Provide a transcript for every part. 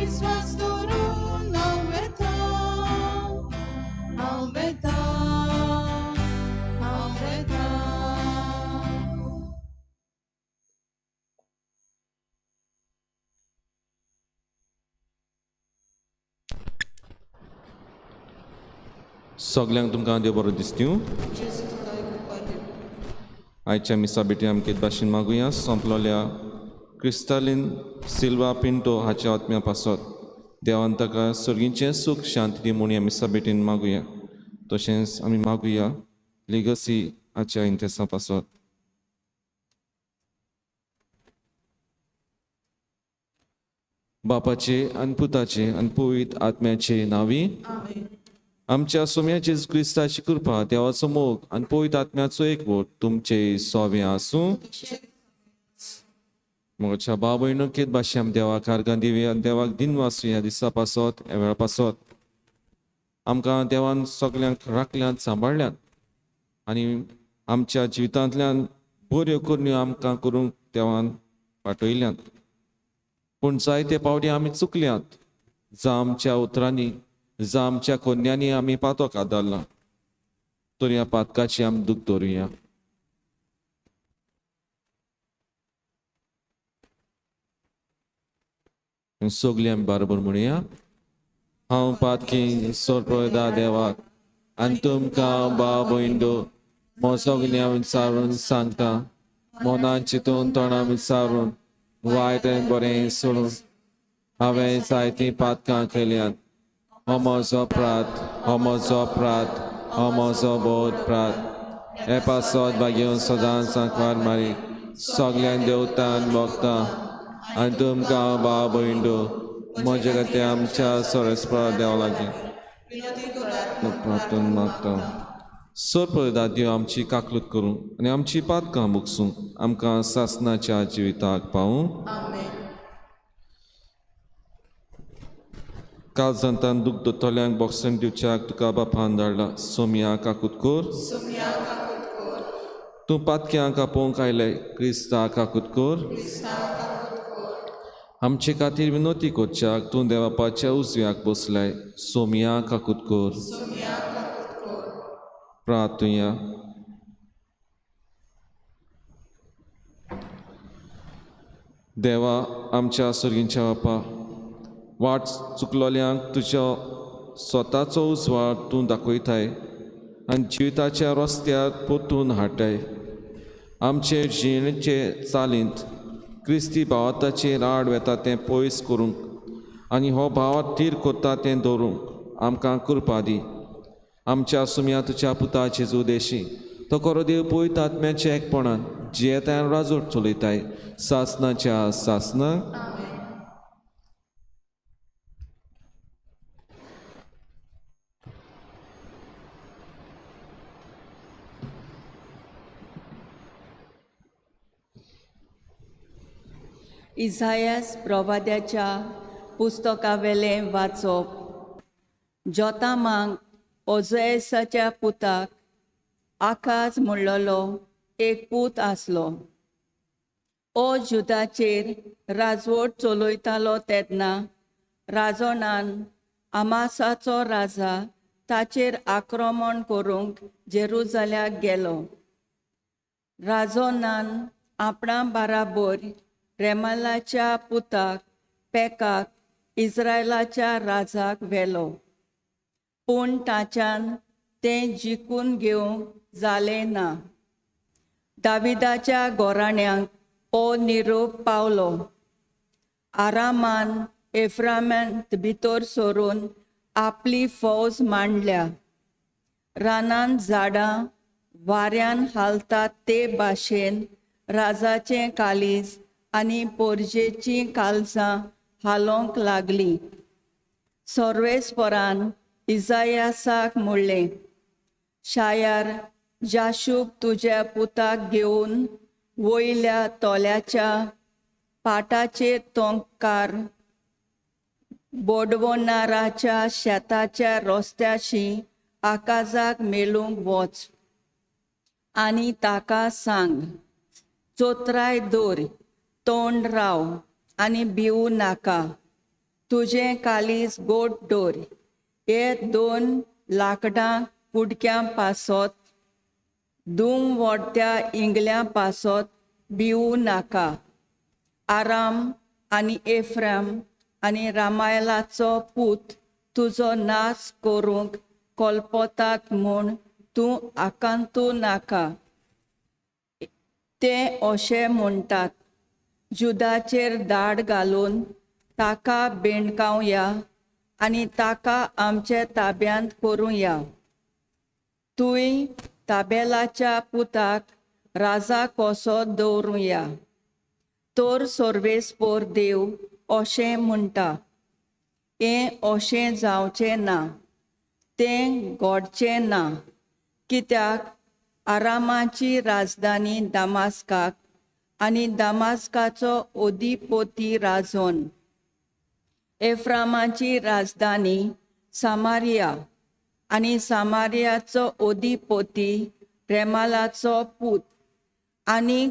विस्वास दवरून हांव वेता, हांव वेता, हांव वेता. सगल्यांक तुमकां देव बरो दिसतीं. आयच्या मिसा बेटी आमकां भाशेन मागुया सोंपलोल्या क्रिस्तालीन सिल्वा पिंटो हाच्या आत्म्या पासत देवान ताका सर्गीचें सूख शांती दी म्हूण ह्या मिसा बेटीन मागुया. तशेंच आमी मागुया लिगसी हाच्या इंतेसा पासत. बापाचे आनी पुताचे आनी पवित्र आत्म्याचे नांवी. आमच्या सोम्या जेजू क्रिस्ताची कृपा, देवाचो मोग आनी पवित्र आत्म्याचो एकवट तुमचे सोवे आसूं. मोगाच्या भाव भयणो केत भाशे आमी देवाक आर्गां दिवया, देवाक दिनवासू ह्या दिसा पासत, ह्या वेळा पासत. आमकां देवान सगल्यांक राखल्यात, सांबाळ्ळ्यात आनी आमच्या जिवितांतल्यान बऱ्यो करण्यो आमकां करूंक देवान पाठयल्यात. पूण जायते पावटी आमी चुकल्यात, जावं आमच्या उतरांनी जावं आमच्या कोन्यांनी आमी पातक आदारला, तर ह्या पातकाची आमी दूख दवरुया. सगळीं आमी बारोबर म्हणुया. हांव पातकी सोरपदा देवाक आनी तुमकां भाव भयणो म्हजो सगळ्यां विचारून सांगता, मनान चिंतून तोंडां विचारून वायट आनी बरें सोडून हांवें जायतीं पातकां केल्यांत. हो म्हजो अपराध, हो म्हजो अपराध, हो म्हजो बोध अपराध. हे पासत भाग्योवन सदांच सांकवार मारी सगळ्यां देवतान भोगता आनी तुमकां भाव भयणो म्हजे खातीर आमच्या सोरेस्परा देवा लागीं प्रार्थना मागता. सरपदा देव आमची काकलूत करूं आनी आमची पातकां बुकसूं आमकां सासनाच्या जिविताक पावूं. काल जांतान दूख दोतोल्यांक बॉक्सन दिवच्याक तुका बापान धाडला. सोमया काकूत कर. तूं पातक्यांक आपोवंक आयले क्रिस्ता काकूत कर. आमचे खातीर विनोती करच्याक तूं देवापाच्या उजव्याक बसलाय. सोमया काकूत कर. प्रार्थुया. देवा आमच्या सर्गींच्या बापा, वाट चुकलोल्यांक तुज्या स्वताचो उजवाड तूं दाखयताय आनी जिविताच्या रस्त्यार परतून हाडटाय. आमचे जिणेचे चालींत क्रिस्ती भावार्थाचेर आड वेता तें पयस करूंक आनी हो भावार्थ थीर करता तें दवरूंक आमकां कृपा दी. आमच्या सुमया तुज्या पुता जेजू देशी तो करो देव पवित्र आत्म्याच्या एकपणान जियेताय आनी राजवट चलयताय सासनाच्या सासना. इसायास प्रवाद्याच्या पुस्तकावेलें वाचप. जोतामाक ओजयसाच्या पुताक आकाज म्हणलेलो एक पूत आसलो. ओ जुदाचेर राजवट चलयतालो तेन्ना राजोणान आमासाचो राजा ताचेर आक्रमण करूंक जेरुजाल्याक गेलो. राजोनान आपणा बाराबर रेमालाच्या पुताक पेकाक इस्रायलाच्या राजाक व्हेलो, पूण ताच्यान तें जिखून घेवंक जालें ना. दाविदाच्या गोराण्यांक हो निरोप पावलो. आरामान एफ्रामांत भितर सरून आपली फौज मांडल्या. रानांत झाडां वाऱ्यान हालतात ते भाशेन राजाचें कालीज आनी पोरजेचीं कालजां हालोवंक लागलीं. सर्वेस्परान इजायासाक म्हणलें, शायार जाशूब तुज्या पुताक घेवन वयल्या तोल्याच्या पाटाचेर तोंकार बोडवनाराच्या शेताच्या रस्त्याशी आकाजाक मेळूंक वच आनी ताका सांग, चोत्राय दवर, तोंड राव आनी भिवू नाका. तुजें कालीज गोड दवर. हे 2 लाकडां कुडक्यां पासत धूम वोडत्या इंगल्यां पासत भिवू नाका. आराम आनी एफ्राम आनी रामायलाचो पूत तुजो नाश करूंक कोलपोतात म्हूण तूं आकांतू नाका. ते अशें म्हणटात, जुदाचेर दाड घालून ताका बेणकावया आनी ताका आमचे ताब्यांत करुया. तुंय ताबेलाच्या पुताक राजा कसो दवरुया. तर सर्वेस्पोर देव अशें म्हणटा, हें अशें जावचें ना, तें घडचें ना. कित्याक आरामाची राजधानी दामास्काक आनी दामास्काचो ओदिपोती राजोन, एफ्रामाची राजधानी सामारिया आनी सामारियाचो ओदिपोती रेमालाचो पूत. आनी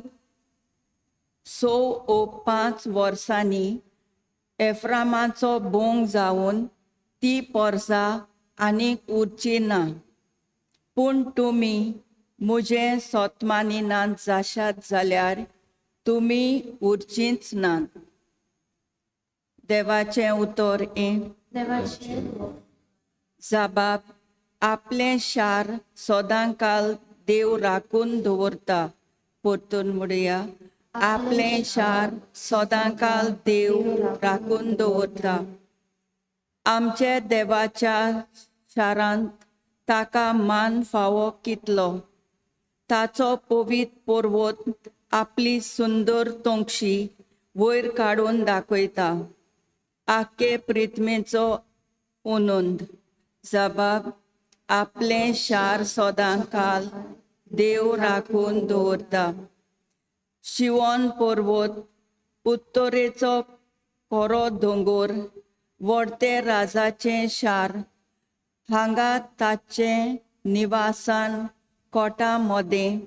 6 ओ 5 वर्सांनी एफ्रामाचो बोंग जावन ती पोरसा आनीक उरची ना. पूण तुमी म्हजें सोतमानी नात जाशात जाल्यार तुमी उरचींच नात. देवाचें उतर हें. जाबाब आपलें शार सदांकाल देव राखून दवरता. परतून म्हणया, आपलें शार सदांकाल देव राखून दवरता. आमचे देवाच्या शारांत ताका मान फावो कितलो. ताचो पवित्र पर्वत आपली सुंदर तोंकशी वयर काडून दाखयता. आख्खे प्रिथमेचो आनंद. जबाब आपलें शार सदांकाल देव राखून दवरता. शिवोन पर्वत उत्तरेचो कोरो दोंगोर व्हडते राजाचें शार हांगा ताचें निवासान कोटा मदें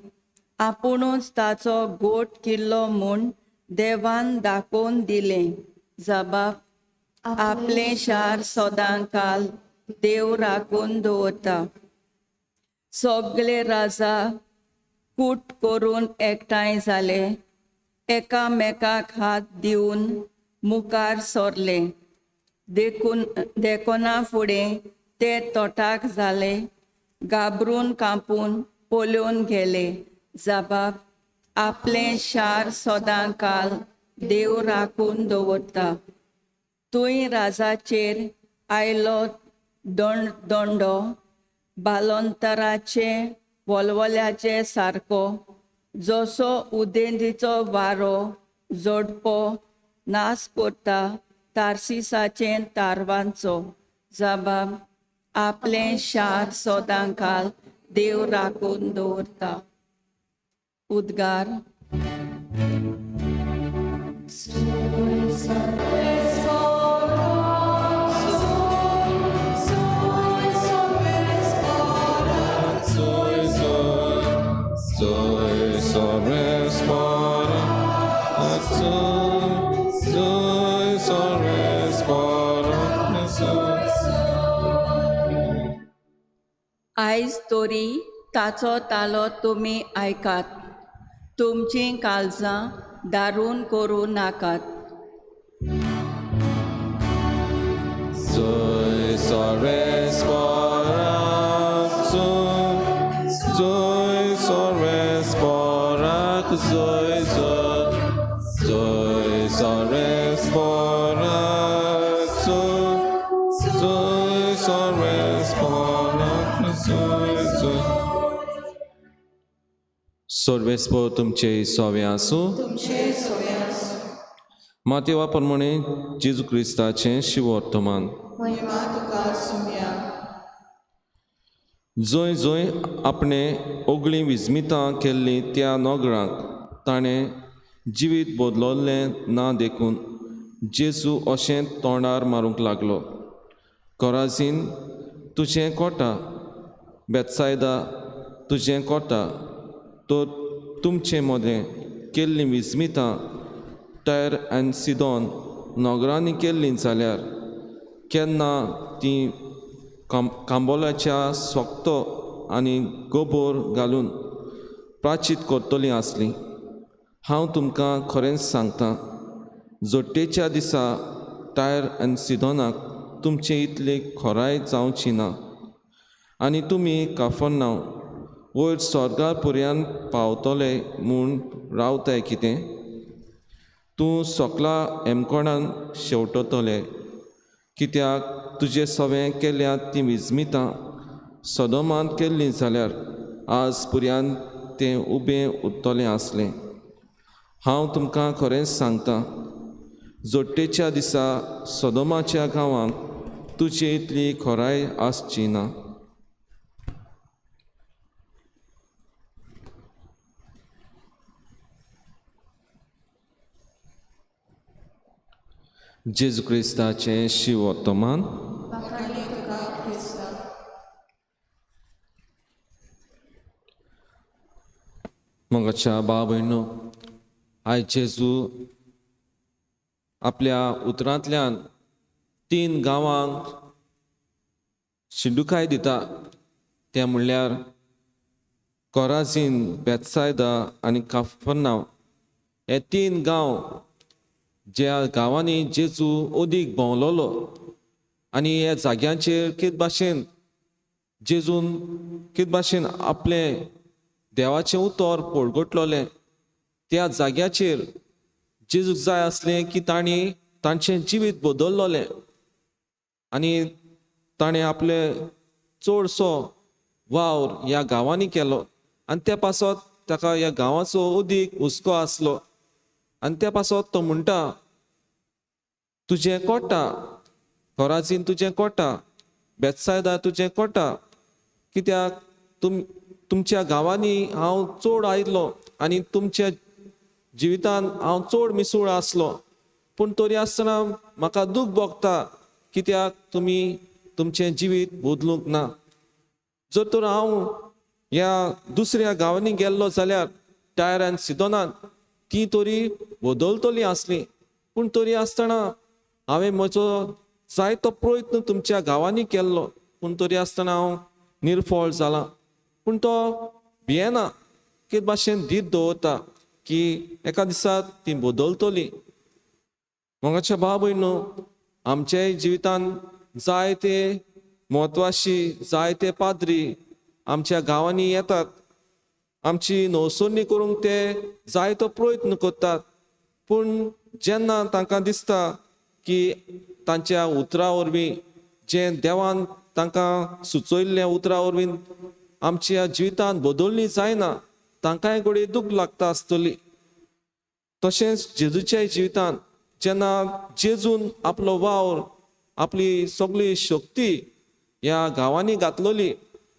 आपुणूच ताचो गोट किल्लो म्हूण देवान दाखोवन दिलें. जबाब आपलें शार सदांकाल देव राखून दवरता. सगळे राजा कूट करून एकठांय जाले, एकामेकाक हात दिवन मुखार सरले. देखून देखना फुडें ते तोटाक जाले, घाबरून कांपून पळोवन गेले. जबाब आपलें शार सदांकाल देव राखून दवरता. तूंय राजाचेर आयलो दोंडो बालोंतराचे वलवल्याचे सारको, जसो उदेंतीचो वारो जोडपो नाश करता तार्सिसाचे तारवांचो. जबाब आपलें शार सदांकाल देव राखून दवरता. उद्गार. आयज तरी ताचो तालो तुमी आयकात, तुमचीं काळजां दारून करूं नाकात. सर्वेस्पोर तुमचे सोवे आसूं. मातेवा प्रमाणे जेजू क्रिस्ताचें शिवर्तमान. जंय जंय आपणे ओगळीं विस्मितां केल्लीं त्या नगरांक ताणें जिवीत बदललें ना देखून जेजू अशें तोंडार मारूंक लागलो, कोराजीन तुजें कोटा, बेतसायदा तुजें कोटा, तर तुमचे मदें केल्लीं विस्मितां टायर आनी सिदोन नगरांनी केल्लीं जाल्यार केन्ना ती कांबोलाच्या सोकतो आनी गोबोर घालून प्राचीत करतलीं आसलीं। हांव तुमकां खरेंच सांगता, जोट्टेच्या दिसा टायर आनी सिदोनाक तुमचे इतली खोराय जावची ना। आनी तुमी काफरनांव वयर स्वर्गा पर्यंत पावतले म्हूण रावताय कितें? तूं सोकला एमकोणान शेवटतले, कित्याक तुजे सवें केल्या ती विजमितां सदोमांत केल्लीं जाल्यार आज पर्यंत तें उबें उरतलें आसलें। हांव तुमकां खरेंच सांगता, जोट्टेच्या दिसा सदोमाच्या गांवांक तुजे इतली खोराय आसची ना। जेजू क्रिस्ताचें शिवोत्तमान। मोगाच्या भाव भयणो, आयज जेजू आपल्या उतरांतल्यान तीन गांवांक शिंडुकाय दिता, तें म्हणल्यार कोराझीन, बेतसायदा आनी काफरनांव। हे तीन गांव ज्या गांवांनी जेजू अदीक भोंवलोलो आनी ह्या जाग्यांचेर कित भाशेन जेजून कित भाशेन आपलें देवाचें उतर पोळगोटलोलें, त्या जाग्याचेर जेजूक जाय आसलें की तांणी तांचें जिवीत बदललोलें आनी ताणें आपलें चडसो वावर ह्या गांवांनी केलो आनी त्या पासत ताका ह्या गांवाचो अदीक हुस्को आसलो। आनी त्या पासत तो म्हणटा, तुजें कोटा कोराझीन, तुजें कोटा बेतसायदा, तुजें कोटा, कित्याक तुमच्या गांवांनी हांव चड आयलो आनी तुमच्या जिवितान हांव चड मिसळ आसलो, पूण तरी आसतना म्हाका दूख भोगता कित्याक तुमी तुमचें जिवीत बदलूंक ना। जर तर हांव ह्या दुसऱ्या गांवांनी गेल्लो जाल्यार टायर आनी सिदोनान ती तरी बदलतली आसली, पूण तरी आसतना हांवें म्हजो जायतो प्रयत्न तुमच्या गांवांनी केल्लो, पूण तरी आसतना हांव निर्फळ जालां। पूण तो भियेना, कितें भाशेन धीर दवरता की एका दिसा ती बदलतली। मोगाच्या भाव भयणो, आमच्याय जिवितान जायते म्हत्वाशी जायते पाद्री आमच्या गांवांनी येतात, आमची नवसरणी करूंक ते जायतो प्रयत्न करतात, पूण जेन्ना तांकां दिसता की तांच्या उतरां वरवीं जें देवान तांकां सुचयल्लें उतरां वरवीं आमच्या जिवितांत बदलणी जायना, तांकांय घडये दूख लागता आसतली। तशेंच जेजूच्या जिवितांत जेन्ना जेजून आपलो वावर आपली सगळी शक्ती ह्या गांवांनी घातलोली,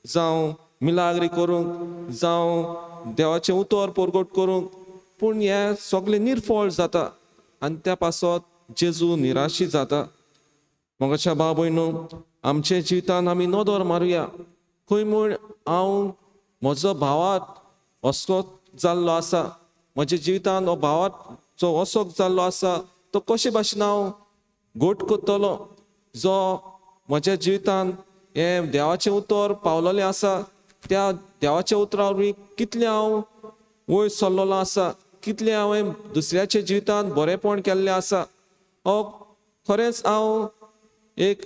जावं मिलाग्री करूंक, जावं देवाचें उतर परगट करूंक, पूण हें सगळें निर्फळ जाता आनी त्या पासत जेजू निराशी जाता। मोगाच्या भाव भयणो, आमच्या जिवितांत आमी नदर मारुया, खंय म्हूण हांव म्हजो भावात असो जाल्लो आसा, म्हज्या जिवितांत हो भावात जो असोक जाल्लो आसा तो कशे भाशेन हांव घट करतलो, जो म्हज्या जिवितांत हें देवाचें उतर पावलोलें आसा त्या देवाच्या उतरा वरवीं कितलें हांव वयर सरलेलो आसा, कितलें हांवें दुसऱ्याच्या जिवितांत बरेंपण केल्लें आसा, हो खरेंच हांव एक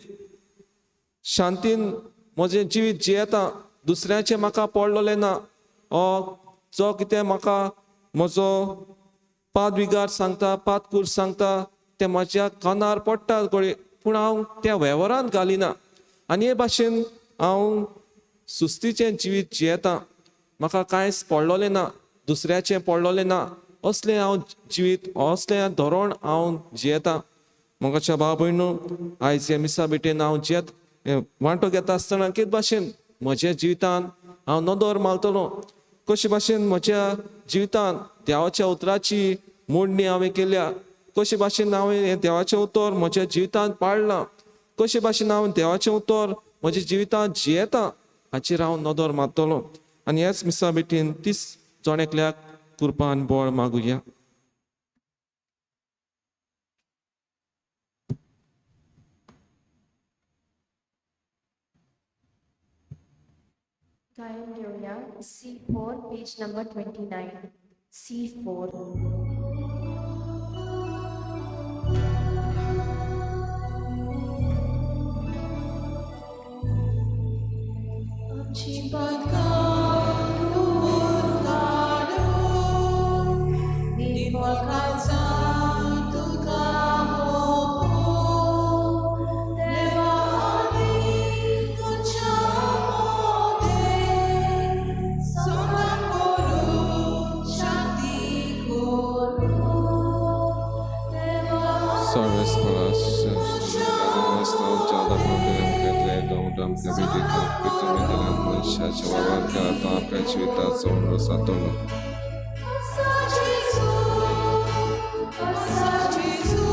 शांतीन म्हजें जिवीत जियेता, दुसऱ्याचें म्हाका पडलोलें ना, हो जो कितें म्हाका म्हजो पाद विगार सांगता, पाद कूर सांगता तें म्हज्या कानार पडटा घडये, पूण हांव त्या वेव्हारांत घालिना आनी हे भाशेन हांव सुस्तीचें जिवीत जियेता, म्हाका कांयच पडलोलें ना, दुसऱ्याचें पडलोलें ना, असलें हांव जिवीत असलें धोरण हांव जियेता। मोगाच्या भाव भयणो, आयज ह्या मिसा भेटेन हांव जियेत वांटो घेता आसतना कितें भाशेन म्हज्या जिवितांत हांव नदर मारतलो, कशे भाशेन म्हज्या जिवितांत देवाच्या उतराची मोडणी हांवें केल्या, कशे भाशेन हांवें हें देवाचें उतर म्हज्या जिवितांत पाळ्ळां, कशे भाशेन हांव देवाचें उतर म्हज्या जिवितांत जियेता हाचेर हांव नदर मारतलो। आनी ह्याच मिसा भेटीन तीच जण एकल्याक कृपा आनी बळ मागुया। गायन घेवया C4, page number 29. C4. आमची पातकां धुवन काडून निर्मळ काळजान तुका ओंपून देवा आमी तुज्या मदें समाधान करून शांती करून देवा आसा जेजू, आसा जेजू,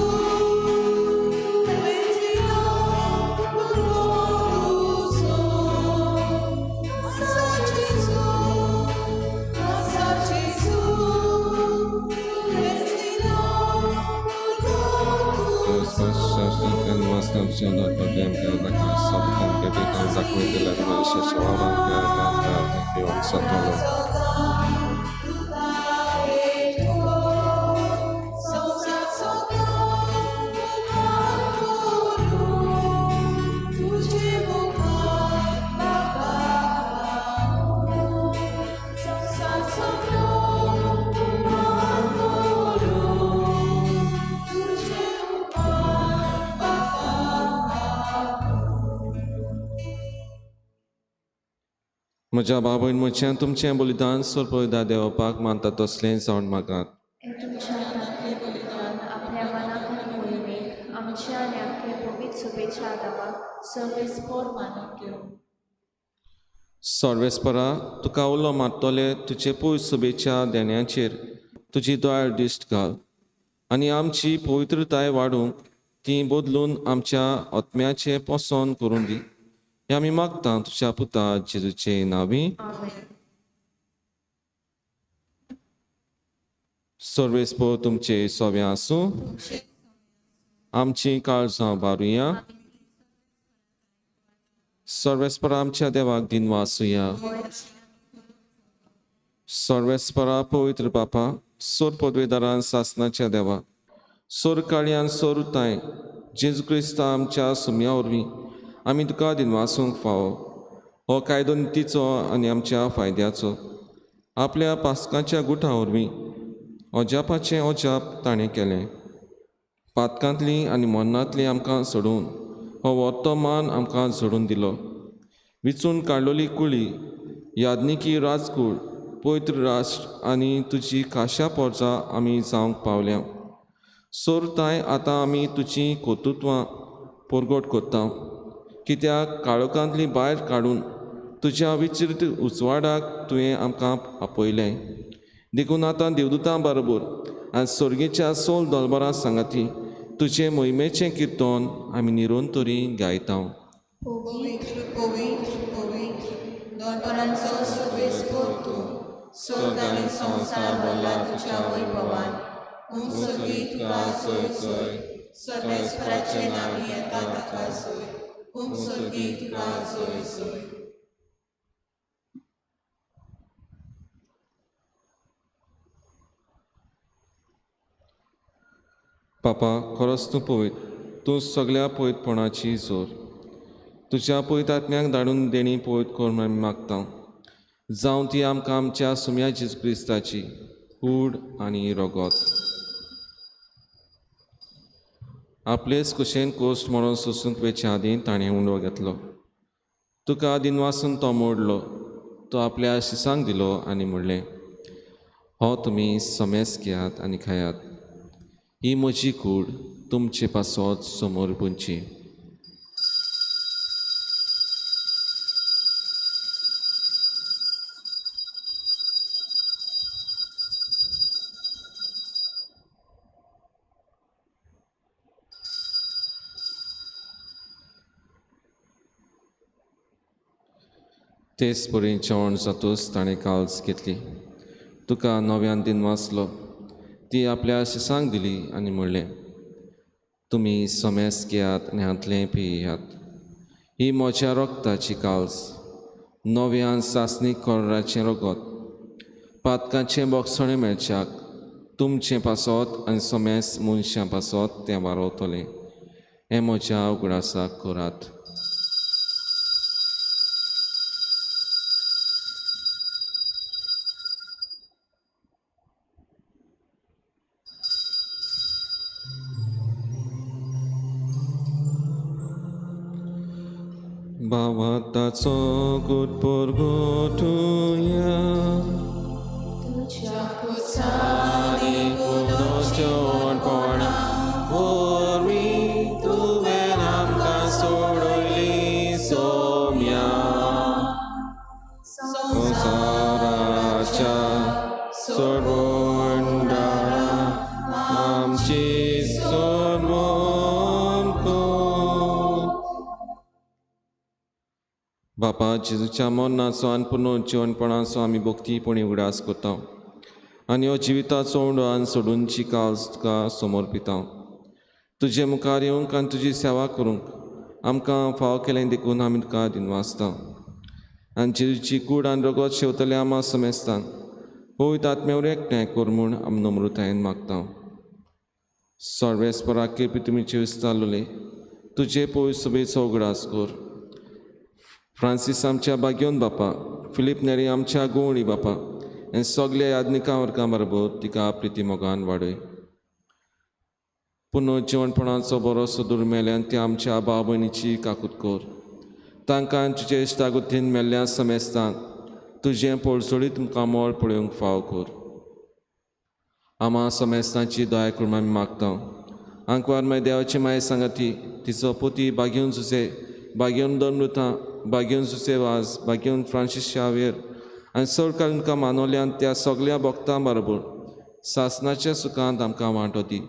तुवें दिलो तुजो. आसा जेजू, आसा जेजू, तुवें दिलो तुजो. तुका भेटो, संवसार सगळो उपकार करूं, तुजे मुखार बाबा संवसार सगळो उपकार करूं, तुजे मुखार बाबा. म्हज्या बाबून म्हज्यान तुमचें बलिदान सोरपदा देवपाक मानता तसलें जावन मागात. हे तुमच्या हातांतलें बलिदान आपल्या मनाक आनी मोहिमेक आमच्या आनी आमचे पवित्र शुभेच्छा देवाक सर्वेस्पोर मानून घेवं. सर्वेस्परा, तुका उलो मारतले तुजे पय शुभेच्छा देण्याचेर तुजी दोयाळ दिश्ट घाल आनी आमची पवित्रताय वाडूंक ती बदलून आमच्या आत्म्याचें पोसण करून दी. हें आमी मागता तुज्या पुता जेजूचे नांवी. आमेन. सर्वेस्पोर तुमचे सोवे आसूं. आमची काळजां बारुया. सर्वेस्परा आमच्या देवाक दिनवासुया. सर्वेस्परा पवित्र बापा, सोर पदवेदारान सासनाच्या देवा, सोर काळयान सोरुताय जेजू क्रिस्ता आमच्या सुम्या वरवीं आमी तुका दिनवासूंक फावो. हो कायदो नितीचो आनी आमच्या फायद्याचो. आपल्या पास्काच्या गुठा वरवीं अजापाचें अजाप ताणें केलें. पातकांतली आनी मरणांतली आमकां सोडून हो वर्तमान आमकां जोडून दिलो. विचून काडलोली कुळी, याज्ञिकी राजकूळ, पवित्र राष्ट्र आनी तुजी खाशा पोरजा आमी जावंक पावल्या. सोरताय आतां आमी तुजी कर्तृत्वां परगट करता, कित्याक काळोखांतली भायर काडून तुज्या विचित्र उजवाडाक तुवें आमकां आपयलें. देखून आतां देवदूतां बरोबर आनी सर्गेच्या सोल दलबरां सांगाती तुजें मोहिमेचें किर्तन आमी निरंतरी गायता. पवित्र, पवित्र, पवित्र, दरबारांचो सर्वेस्पोर तूं, स्वर्ग आनी संवसार भरला तुज्या वैभवान. उंच तुका सोय सोय, सर्वेस्पराचे नांवी येता ताका सोय, उंच तुका सोय सोय. पापा, खरोच तूं पवित्र, तूं सगळ्या पवित्रपणाची जोर. तुज्या पवित्र आत्म्याक धाडून देणी पवित्र कर म्हूण आमी मागता. जावं ती आमकां आमच्या सुम्या जेजू क्रिस्ताची कूड आनी रगत. आपलेच कुशेन कोश्ट म्हणून सोसूंक वेचे आदीं ताणें उंडो घेतलो. तुका दिनवासून तो मोडलो. तो आपल्या शिसांक दिलो आनी म्हणलें, हो तुमी समेस घेयात आनी खायात. ही म्हजी कूड तुमचे पासत समोर पुंची. तेच परी जेवण जातूच ताणें काल्स घेतली. तुका नव्यान दिनवासलो. ती आपल्या शिसांक दिली आनी म्हणलें, तुमी समेस घेयात आनी हांतलें पियात. ही म्हज्या रक्ताची काल्स, नव्यान सासणी कोराचें रगत पातकांचें बोगसणें मेळच्याक तुमचें पासत आनी समेस मनशां पासत तें वारवतलें. हें म्हज्या उगडासाक करात. बाबाताचो गुटपोरगोटुया तुज्या आनी पुनर्जीवनपणा वरवीं तुवें आमकां सोडयली सोम्या संवसाराच्या सोडवणदारा आमची सोडवण कर. बापा जेजूच्या मरणाचो आनी पुनर्जीवनपणाचो आमी भक्तीपणी उगडास करता आनी हो जिविताचो उंडो आनी सोडूनची काल तुका समर्पिता. तुजे मुखार येवंक आनी तुजी सेवा करूंक आमकां फावो केलें देखून आमी तुका दिनवासता. आनी जेजूची कूड आनी रगत शेवतले आमा समेस्तान पवित्र आत्म्या एकठांय कर म्हूण आमी नम्रतायेन मागता. सर्वेस्परा केपी तुमी विस्तारले तुजे पवित्र सभेचो उगडास कर. फ्रांसीस आमच्या बागेवन बापा, फिलीप नेरी आमच्या गोवणी बापा आनी सगल्या याज्ञिकां वर्गां बरोबर तिका प्रिती मोगान वाडय. पुनर्जीवनपणाचो बरो सुदूर मेल्यान ती आमच्या भाव भयणीची काकूत कर. तांकां तुजे इश्टागुतीन मेल्ल्या समेस्तांक तुजें पोळसोळी तुमकां मोळ पळोवंक फाव कर. आमा समेस्तांची दया करून आमी मागता. आंकवार मागीर देवाची माय सांगाती तिचो पोती बागेवन जुजे, बागेवन दोन मृतां, बागेवन जुजे वाज, बागेवन फ्रांसीस शावेर आनी चड काळ मानवल्यान त्या सगल्या भक्तां बरोबर सासनाच्या सुखांत आमकां वांटो दी.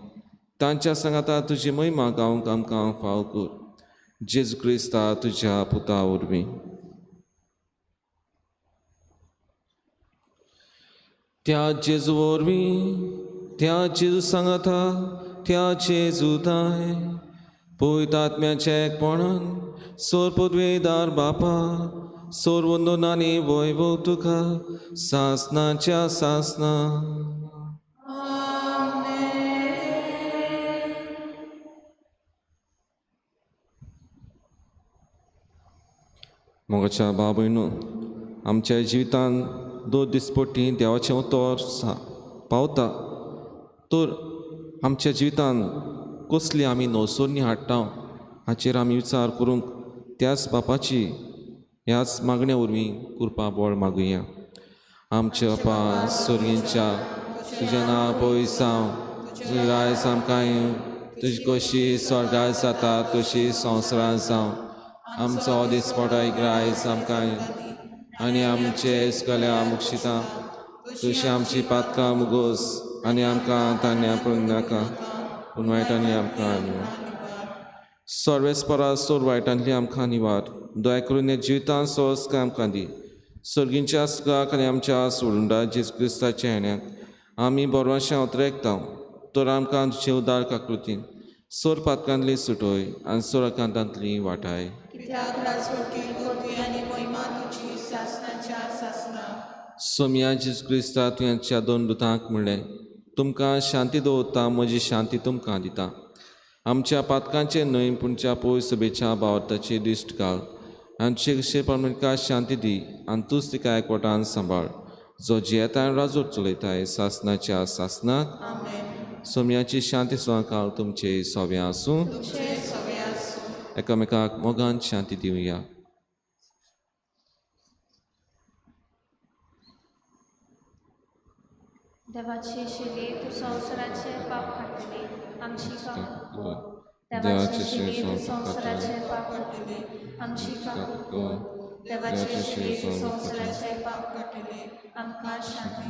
तांच्या सांगाता तुजी महिमा गावंक आमकां फाव कर. जेजू क्रिस्ता तुज्या पुता वरवीं. त्या जेजू वरवीं, त्या जेजू सांगाता, त्या जेजू ताय पवित्र आत्म्याच्या एकपणान सोर पदवेदार बापा सोर वंदनानी वैभव तुका सासनाच्या सासना. मोगाच्या भाव भयणू, आमच्या जिवितान दोन दिसपट्टी देवाचें उतर पावता तर आमच्या जिवितान कसली आमी नवसरणी हाडटा हाचेर आमी विचार करूंक त्याच बापाची ह्याच मागण्या वरवीं कृपा बळ मागुया. आमच्या बापा स्वर्गींच्या तुजें नांव पयस जावं, तुजें राज आमकां येवं, तुजी कशी स्वर्गार जाता तशी संवसारांत जावं. आमचो दिसपटो एक रायस आमकां आनी आमचे सगल्या मुक्षिता तशी आमची पातकां मुगोस आनी आमकां तान्या पडूं नाका पूण वायटांनी आमकां निवार. सर्वेस्परा सोर वायटांतली आमकां निवार. दया करून ह्या जिवितांत सोस आमकां दी. सर्गींच्या सुखाक आनी आमच्या सोडुंडा जेजू क्रिस्ताच्या येण्याक आमी बरवाशें उतरेकता तर आमकां तुजे उदार काकृतीन सोर पातकांतली सुटोय आनी सोराकांतांतली वाटाय. सोमया जेजू क्रिस्ता तुवें दोन दुतांक म्हणलें, तुमकां शांती दवरता, म्हजी शांती तुमकां दिता. आमच्या पातकांचे न्हय पूण च्या पय सभेच्या भावार्थाची दिश्ट घाल आनी तुजे कशे प्रमाण शांती दी आनी तूंच तिका एकवटान सांबाळ जो जियेता आनी राजवट चलयताय सासनाच्या सासनाक. सोमयाची शांती सदांकाळ तुमचे सोव्या आसूं. एकामेकाक मोगान शांती दिवया. देवाची शिरी तूं संवसाराचें पाप काडटली आमची काकूट कर. देवाची देवाची शिरी तूं संवसाराचें संवसाराचें पाप काडटली आमची काकूट कर. देवाची शिरी तूं संवसाराचें पाप काडटली आमकां शांती.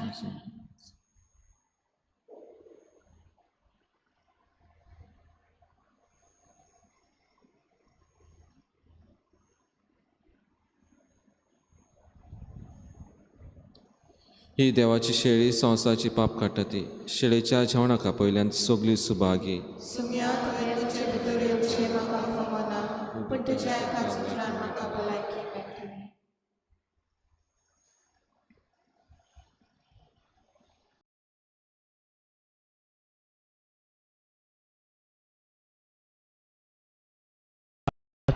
ही देवाची शेळी संवसाराची पाप काडटा ती शेळेच्या जेवणाक पयल्यान सगळी सुभागी. सुम्या तुवें तुजे भितर येवचें म्हाका फावना, पूण तुज्या एकाच उतरान म्हाका भलायकी मेळटली.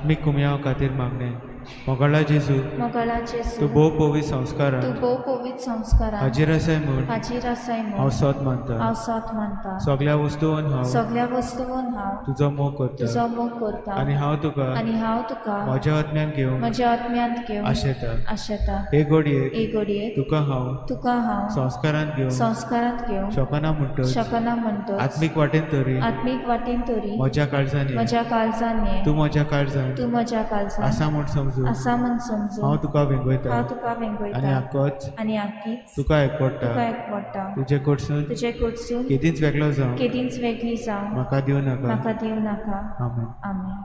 आत्मीक कुमयाव खातीर मागणें. मोगाळा जेजू, मोगाळा जेजू, तूं भोव पवित्र संस्कारान तूं भोव पवित्र संस्कारान हाजीर आसाय म्हूण हाजीर आसाय म्हूण हांव सोद मानता. हांव सोद मानता. सगल्या वस्तून हांव सगल्या वस्तून हांव तुजो मोग करता तुजो मोग करता आनी हांव तुका आनी हांव तुका म्हज्या आत्म्यान घेवंक म्हज्या आत्म्यांत घेवंक आशेता. आशेता. हे घडयेक हे घडयेक तुका हांव तुका हांव संस्कारांत घेवंक संस्कारांत घेवंक शकना म्हणटच शकना म्हणटच आत्मीक वाटेन तरी आत्मीक वाटेन तरी म्हज्या काळजान ये. म्हज्या काळजान ये. तूं म्हज्या काळजान तूं म्हज्या काळजान आसा म्हूण समजून आसा म्हूण समजून हांव तुका वेंगयता हांव तुका वेंगयता आनी आकोच आनी आकीच तुका एकवडटा. तुका एकवडटा. तुजे कडसून तुजे कडसून केदींच वेगळो जावं केदींच वेगळी जावं म्हाका दिवं नाका. म्हाका दिवं नाका. आमेन. आमेन.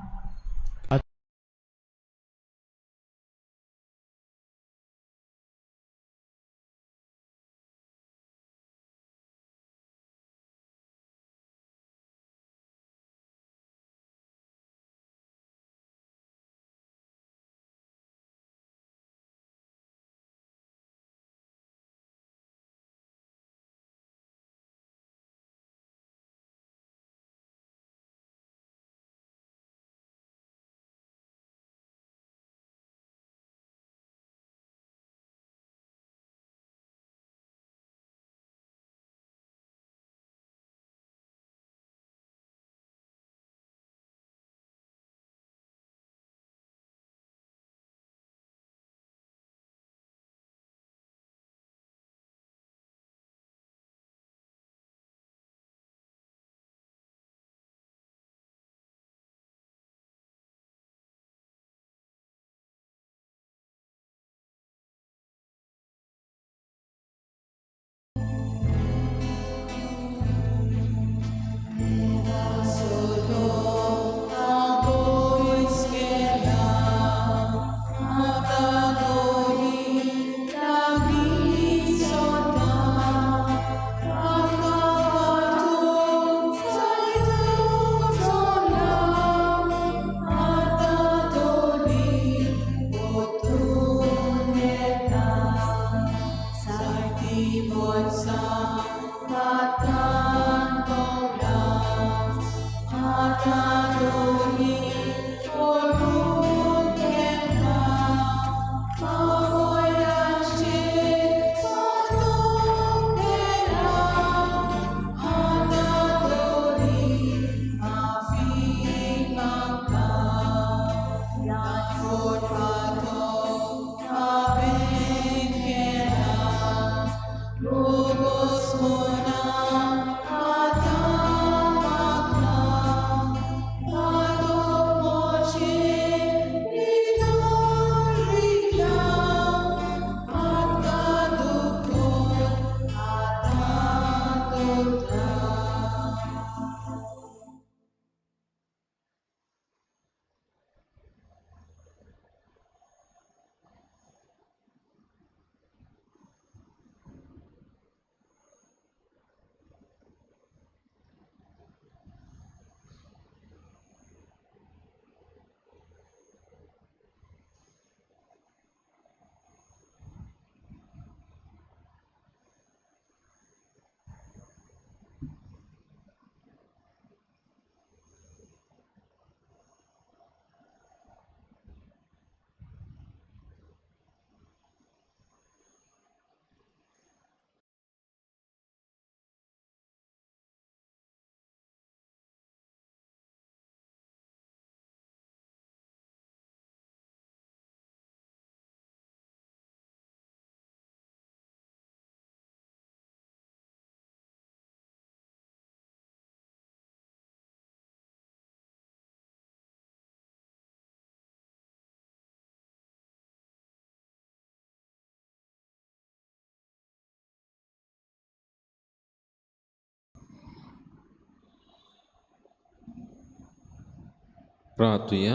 प्रार्थुया.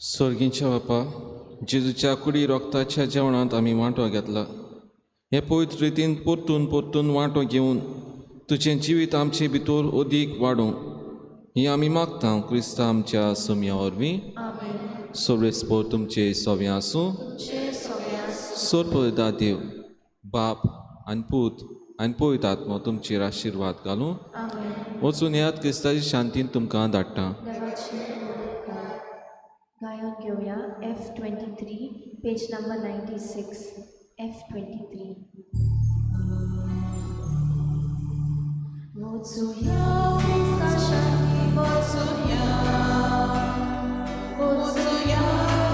स्वर्गींच्या बापा, जेजूच्या कुडी रोगताच्या जेवणांत आमी वांटो घेतला. हे पवित्र रितीन परतून परतून वांटो घेवन तुजें जिवीत आमचे भितर अदीक वाडूं ही आमी मागता क्रिस्ता आमच्या सोम्या वरवीं. सोबरेस्पोर तुमचे सोव्या आसूं. सोरपदा देव बाप आनी पूत आनी पवित्र आत्मो तुमचेर आशिर्वाद घालूं. वचून येयात, क्रिस्ताची शांतीन तुमकां धाडटा. देवाचे उपकार. गायन घेवया F 23, page number 96, F 23. वचुया क्रिस्ता शांती, वचुया, वचुया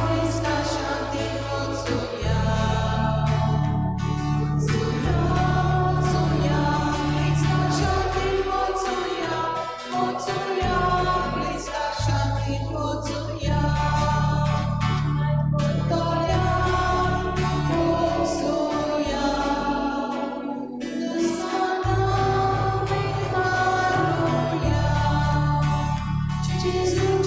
क्रिस्ता शांती, वचुया, वचुया, वचुया क्रिस्ता शांती, वचुया, वचुया क्रिस्ता शांती, वचुया, तोल्या वचुया, दुस्माना मारुया, जेजू.